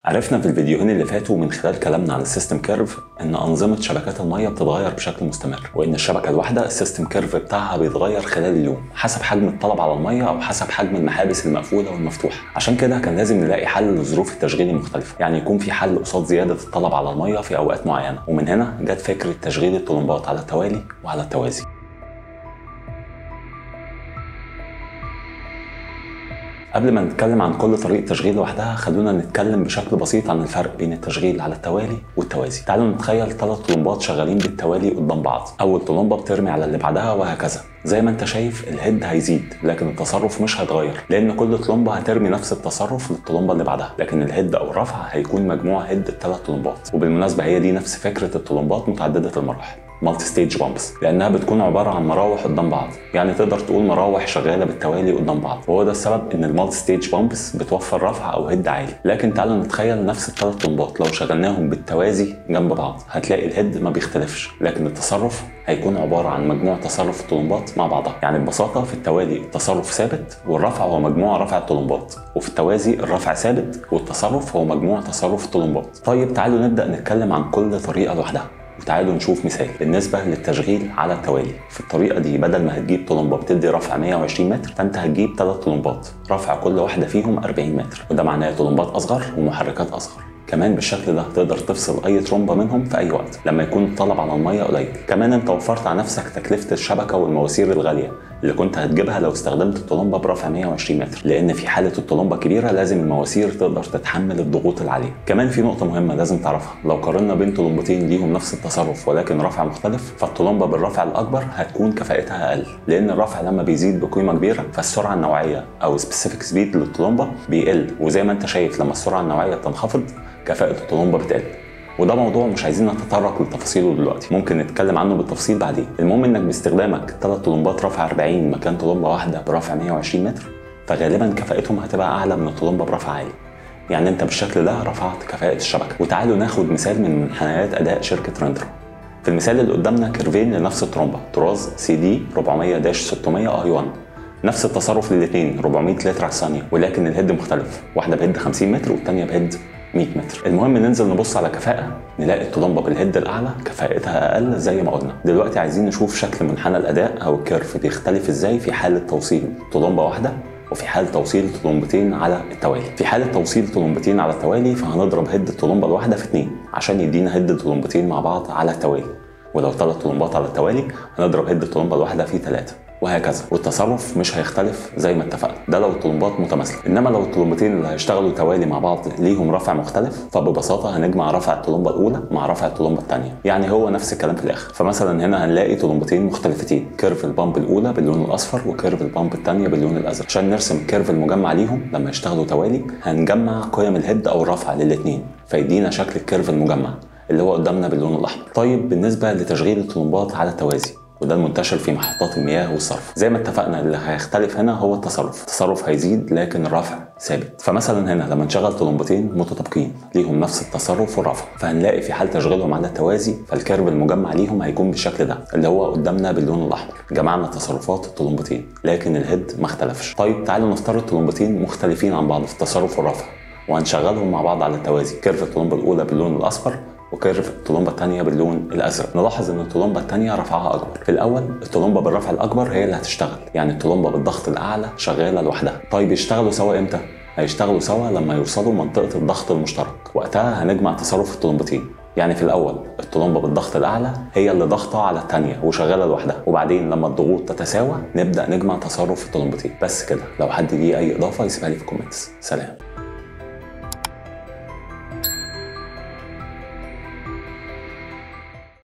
عرفنا في الفيديوهين اللي فاتوا من خلال كلامنا عن ال system curve ان انظمة شبكات المية بتتغير بشكل مستمر، وان الشبكة الواحدة ال system curve بتاعها بيتغير خلال اليوم حسب حجم الطلب على المية او حسب حجم المحابس المقفولة والمفتوحه. عشان كده كان لازم نلاقي حل لظروف التشغيل المختلفة، يعني يكون في حل قصاد زيادة الطلب على المية في اوقات معينة. ومن هنا جت فكرة تشغيل الطلمبات على التوالي وعلى التوازي. قبل ما نتكلم عن كل طريقة تشغيل لوحدها، خلونا نتكلم بشكل بسيط عن الفرق بين التشغيل على التوالي والتوازي. تعالوا نتخيل 3 طلمبات شغالين بالتوالي قدام بعض. أول طلمبة بترمي على اللي بعدها وهكذا. زي ما انت شايف ال head هيزيد لكن التصرف مش هيتغير، لأن كل طلمبة هترمي نفس التصرف للطلمبة اللي بعدها، لكن ال head أو الرفع هيكون مجموع head ال3 طلمبات. وبالمناسبة هي دي نفس فكرة الطلمبات متعددة المراحل، multi stage pumps، لانها بتكون عبارة عن مراوح قدام بعض، يعني تقدر تقول مراوح شغالة بالتوالي قدام بعض. وهو ده السبب ان ال multi stage pumps بتوفر رفع او head عالي. لكن تعالوا نتخيل نفس ال3 طلمبات لو شغلناهم بالتوازي جنب بعض، هتلاقي ال head ما بيختلفش، لكن التصرف هيكون عبارة عن مجموع تصرف الطلمبات مع بعضها. يعني ببساطة في التوالي التصرف ثابت والرفع هو مجموع رفع الطلمبات، وفي التوازي الرفع ثابت والتصرف هو مجموع تصرف الطلمبات. طيب تعالوا نبدا نتكلم عن كل طريقه لوحدها، وتعالوا نشوف مثال. بالنسبة للتشغيل على التوالي، في الطريقة دي بدل ما هتجيب طلمبة بتدي رفع 120 متر، فانت هتجيب 3 طلمبات رفع كل واحدة فيهم 40 متر، وده معناه طلمبات أصغر ومحركات أصغر. كمان بالشكل ده تقدر تفصل اي طرمبه منهم في اي وقت لما يكون الطلب على المية قليل. كمان انت وفرت على نفسك تكلفة الشبكة والمواسير الغالية اللي كنت هتجيبها لو استخدمت الطلمبه برفع 120 متر، لان في حاله الطلمبه كبيرة لازم المواسير تقدر تتحمل الضغوط العالية. كمان في نقطة مهمة لازم تعرفها، لو قارنا بين طلمبتين ليهم نفس التصرف ولكن رفع مختلف، فالطلمبه بالرفع الاكبر هتكون كفاءتها اقل، لان الرفع لما بيزيد بقيمة كبيرة فالسرعه النوعية او specific speed للطلمبه بيقل، وزي ما انت شايف لما السرعة النوعية بتنخفض كفاءة الطلمبة بتقل. وده موضوع مش عايزين نتطرق لتفاصيله دلوقتي، ممكن نتكلم عنه بالتفصيل بعدين. المهم انك باستخدامك 3 طلمبات رفع 40 مكان طلمبة واحدة برفع 120 متر، فغالبا كفاءتهم هتبقى اعلى من الطلمبة برفع عالي. يعني انت بالشكل ده رفعت كفاءة الشبكة. وتعالوا ناخد مثال من منحنيات اداء شركة ريندرا. في المثال اللي قدامنا curve ين لنفس الطرمبة طراز CD 400-600 I 1، نفس التصرف للاثنين 400 لتر على الثانية، ولكن ال head مختلف، واحدة ب head 50 متر والثانية ب head 100 متر. المهم ننزل نبص على كفاءة، نلاقي الطلمبة بال head الأعلى كفاءتها أقل زي ما قلنا. دلوقتي عايزين نشوف شكل منحنى الأداء أو ال curve بيختلف إزاي في حالة توصيل طلمبة واحدة وفي حال توصيل طلمبتين على التوالي. في حالة توصيل طلمبتين على التوالي فهنضرب head الطلمبة الواحدة في 2 عشان يدينا head طلمبتين مع بعض على التوالي، ولو 3 طلمبات على التوالي هنضرب head الطلمبة الواحدة في 3 وهكذا. والتصرف مش هيختلف زي ما اتفقنا، ده لو الطلمبات متماثلة. انما لو الطلمبتين اللي هيشتغلوا توالي مع بعض ليهم رفع مختلف، فببساطه هنجمع رفع الطلمبه الاولى مع رفع الطلمبه الثانية، يعني هو نفس الكلام في الاخر. فمثلا هنا هنلاقي طلمبتين مختلفتين، curve ال pump الاولى باللون الاصفر و curve ال pump الثانية باللون الازرق. عشان نرسم curve المجمع ليهم لما يشتغلوا توالي هنجمع قيم ال head او الرفع للاثنين، فيدينا شكل ال curve المجمع اللي هو قدامنا باللون الاحمر. طيب بالنسبة لتشغيل الطلمبات على التوازي، وده المنتشر في محطات المياه والصرف، زي ما اتفقنا اللي هيختلف هنا هو التصرف، التصرف هيزيد لكن الرفع ثابت. فمثلا هنا لما نشغل طلمبتين متطابقين ليهم نفس التصرف والرفع، فهنلاقي في حال تشغيلهم على التوازي فال curve المجمع ليهم هيكون بالشكل ده اللي هو قدامنا باللون الاحمر. جمعنا تصرفات الطلمبتين لكن ال head ما اختلفش. طيب تعالوا نفترض طلمبتين مختلفين عن بعض في التصرف والرفع وهنشغلهم مع بعض على التوازي، curve الطلمبه الاولى باللون الاصفر و curve الطلمبه الثانية باللون الازرق. نلاحظ ان الطلمبه الثانية رفعها اكبر. في الاول الطلمبه بالرفع الاكبر هي اللي هتشتغل، يعني الطلمبه بالضغط الاعلى شغالة لوحدها. طيب يشتغلوا سوا امتى؟ هيشتغلوا سوا لما يوصلوا منطقة الضغط المشترك، وقتها هنجمع تصرف الطلمبتين. يعني في الاول الطلمبه بالضغط الاعلى هي اللي ضاغطة على الثانية وشغالة لوحدها، وبعدين لما الضغوط تتساوى نبدا نجمع تصرف الطلمبتين. بس كده، لو حد ليه اي اضافه يسيبها لي في ال comments. سلام.